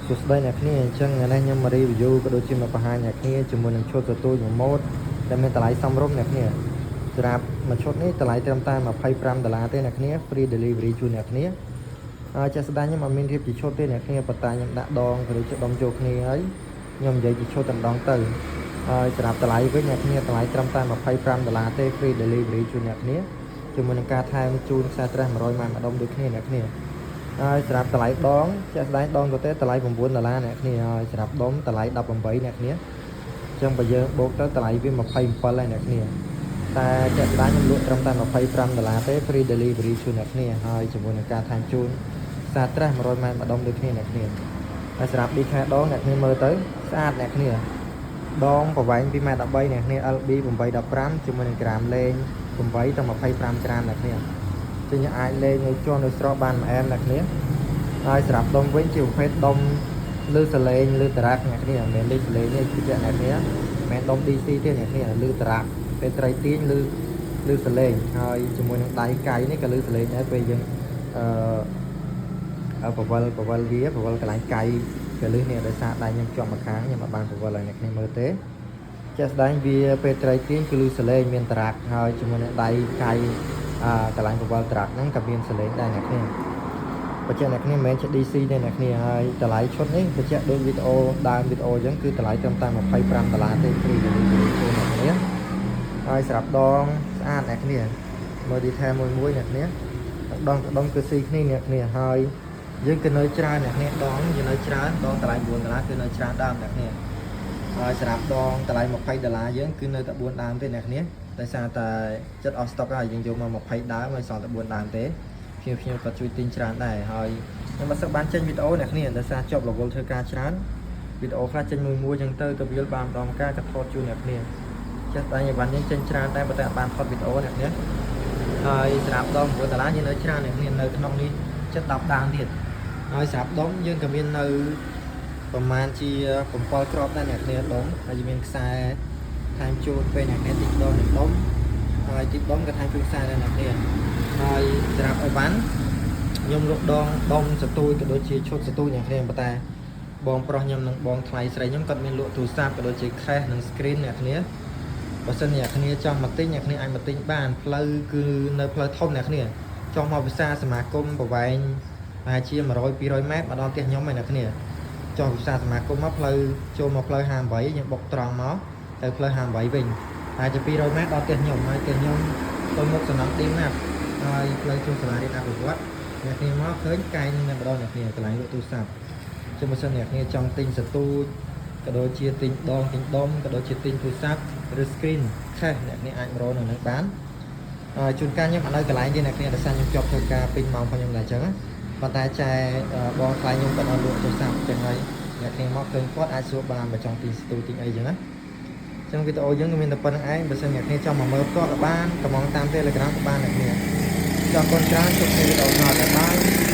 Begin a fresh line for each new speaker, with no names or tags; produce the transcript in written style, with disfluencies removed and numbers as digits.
សួស្តីអ្នកគ្នាអញ្ចឹងថ្ងៃនេះខ្ញុំមក review ក៏ដូចជាមកបង្ហាញអ្នកគ្នាជាមួយនឹងឈុតសទូចមួយម៉ូតដែលមានតម្លៃសមរម្យអ្នកគ្នាសម្រាប់មួយឈុតនេះតម្លៃត្រឹមតែ25ដុល្លារទេអ្នកគ្នា free delivery ជូនអ្នកគ្នាហើយជាក់ស្ដែងខ្ញុំអត់មានរៀបជាឈុតទេអ្នកគ្នាប៉ុន្តែខ្ញុំដាក់ដងក៏ដូចជាដុំចូលគ្នាហើយខ្ញុំនិយាយជាឈុតតែម្ដងទៅហើយសម្រាប់តម្លៃវិញអ្នកគ្នាតម្លៃត្រឹមតែ25ដុល្លារទេ free delivery ជូនអ្នកគ្នាជាមួយនឹងការថែមជូនខ្សែត្រេះ100ម៉ែត្រម្ដុំដូចគ្នាអ្នកគ្នា ហើយសម្រាប់តម្លៃដងជាក់ស្ដែងដងទៅទេតម្លៃ9ដុល្លារអ្នកគ្នាហើយសម្រាប់ដុំតម្លៃ18អ្នកគ្នាអញ្ចឹងបើយើងបូកទៅតម្លៃវា27ហើយអ្នកគ្នាតែជាក់ស្ដែងខ្ញុំលក់ត្រឹមតែ25ដុល្លារទេ free delivery ជូនអ្នកគ្នាហើយជាមួយនឹងការថែមជូនខ្សែត្រេះ100ម៉ែត្រម្ដុំដូចគ្នាអ្នកគ្នាហើយសម្រាប់ DK ដងអ្នកគ្នាមើលទៅស្អាតអ្នកគ្នាដងប្រវែង2ម៉ែត្រ13អ្នកគ្នា LB 815ជាមួយនឹងក្រាមលេង8ទៅ25ក្រាមអ្នកគ្នាចឹងយើងអាចលេងនៅជាន់នៅស្រកបានមួយអែមអ្នកគ្នា ហើយសម្រាប់ដុំវិញជាប្រភេទដុំលឺសលេងលឺតារ៉ាក់អ្នកគ្នាមិនមែនលឺសលេងទេគឺជាអ្នកគ្នាមិនមែនដុំ DC ទេអ្នកគ្នាលឺតារ៉ាក់ពេលត្រីទាញលឺលឺសលេងហើយជាមួយនឹងដៃកៃនេះក៏លឺសលេងដែរពេលយើងអឺបវលបវលវាបវលកន្លែងកៃក៏លឺនេះដោយសារដៃខ្ញុំជាប់មកខាងខ្ញុំអត់បានបវលឲ្យអ្នកគ្នាមើលទេជាក់ស្ដែងវាពេលត្រីទាញគឺលឺសលេងមានតារ៉ាក់ហើយជាមួយនឹងដៃកៃអាកន្លែងបវលតារ៉ាក់ហ្នឹងក៏មានសលេងដែរអ្នកគ្នា បញ្ជាក់អ្នកគ្នាមិនមែនជា DC ទេអ្នកគ្នាហើយតម្លៃឈុតនេះបញ្ជាក់ដូចវីដេអូដើមវីដេអូអញ្ចឹងគឺតម្លៃត្រឹមតែ25ដុល្លារទេ free delivery ជូនអ្នកគ្នាហើយសម្រាប់ដងស្អាតអ្នកគ្នាមើល detail មួយមួយអ្នកគ្នាដងដងគឺស៊ីគ្នាអ្នកគ្នាហើយយើងគឺនៅច្រើនអ្នកគ្នាដងយើងនៅច្រើនដងតម្លៃ9ដុល្លារគឺនៅច្រើនដើមអ្នកគ្នាហើយសម្រាប់ដងតម្លៃ20ដុល្លារយើងគឺនៅតែ4ដើមទេអ្នកគ្នាដោយសារតែចិត្តអស់ stock ហើយយើងយកមក20ដើមហើយសល់តែ4ដើមទេ ភ្ញៀវភ្ញៀវគាត់ជួយទិញច្រើនដែរហើយខ្ញុំមិនសូវបានចេញវីដេអូអ្នកគ្នាដោយសារជាប់រវល់ធ្វើការច្រើនវីដេអូខ្លះចេញមួយមួយចឹងទៅទៅវាលបានម្ដងការក៏ថតជូនអ្នកគ្នាចេះតែអីវ៉ាន់យើងចេញច្រើនតែប៉ុន្តែអត់បានថតវីដេអូអ្នកគ្នាហើយសម្រាប់ដង9ដុល្លារយើងនៅច្រើនអ្នកគ្នានៅក្នុងនេះចិត្ត10ដើមទៀតហើយសម្រាប់ដុំយើងក៏មាននៅប្រហែលជា7គ្រាប់ដែរអ្នកគ្នាដុំហើយយើងមានខ្សែថែមជូនពេលអ្នកគ្នាទិញដងនឹងដុំហើយទិញដុំក៏ថែមជូនខ្សែដែរអ្នកគ្នាហើយសម្រាប់អីវ៉ាន់ខ្ញុំលក់ដងដុំសទូចក៏ដូចជាឈុតសទូចអ្នកគ្នាប៉ុន្តែបងប្រុសខ្ញុំនិងបងថ្លៃស្រីខ្ញុំគាត់មានលក់ទូរស័ព្ទក៏ដូចជា case និង screen អ្នកគ្នាបើសិនអ្នកគ្នាចង់មកទិញអ្នកគ្នាអាចមកទិញបានផ្លូវគឺនៅផ្លូវធំអ្នកគ្នាចង់មកវិសាសមាគមប្រវែងប្រហែលជា100 200ម៉ែត្រមកដល់ផ្ទះខ្ញុំឯអ្នកគ្នាចុះវិសាសមាគមមកផ្លូវចូលមកផ្លូវ58យើងបុកត្រង់មកទៅផ្លូវ58វិញហើយជា200ម៉ែត្រដល់ផ្ទះខ្ញុំហើយផ្ទះខ្ញុំទៅមុខសំណង់ឌីម៉ាប់ហើយផ្លូវចូលសាលារៀនអភិវឌ្ឍអ្នកគ្នាមកឃើញកែងនឹងតែម្ដងអ្នកគ្នាកន្លែងលក់ទូរស័ព្ទចឹងបើសិនអ្នកគ្នាចង់ទិញសទូចក៏ដូចជាទិញដងទិញដុំក៏ដូចជាទិញទូរស័ព្ទឬ screen case អ្នកគ្នាអាចមករកនៅនឹងបានហើយជួនកាលខ្ញុំអត់នៅកន្លែងទេអ្នកគ្នាដោយសារខ្ញុំជាប់ធ្វើការពេញម៉ោងរបស់ខ្ញុំដែរអញ្ចឹងណាប៉ុន្តែចែបងថ្លៃខ្ញុំគាត់អត់លក់ទូរស័ព្ទអញ្ចឹងហើយអ្នកគ្នាមកឃើញគាត់អាចសួរបានបើចង់ទិញស្ទូចទិញអីចឹងណាចឹងវីដេអូយើងក៏មានតែប៉ុណ្្នឹងឯងបើសិនអ្នកគ្នាចង់មកមើលផ្ទាល់ក៏បានកម្មង់តាម Telegram ក៏បានអ្នកគ្នាចង់អរគុណច្រើនជួបគ្នាវីដេអូក្រោយ bye bye.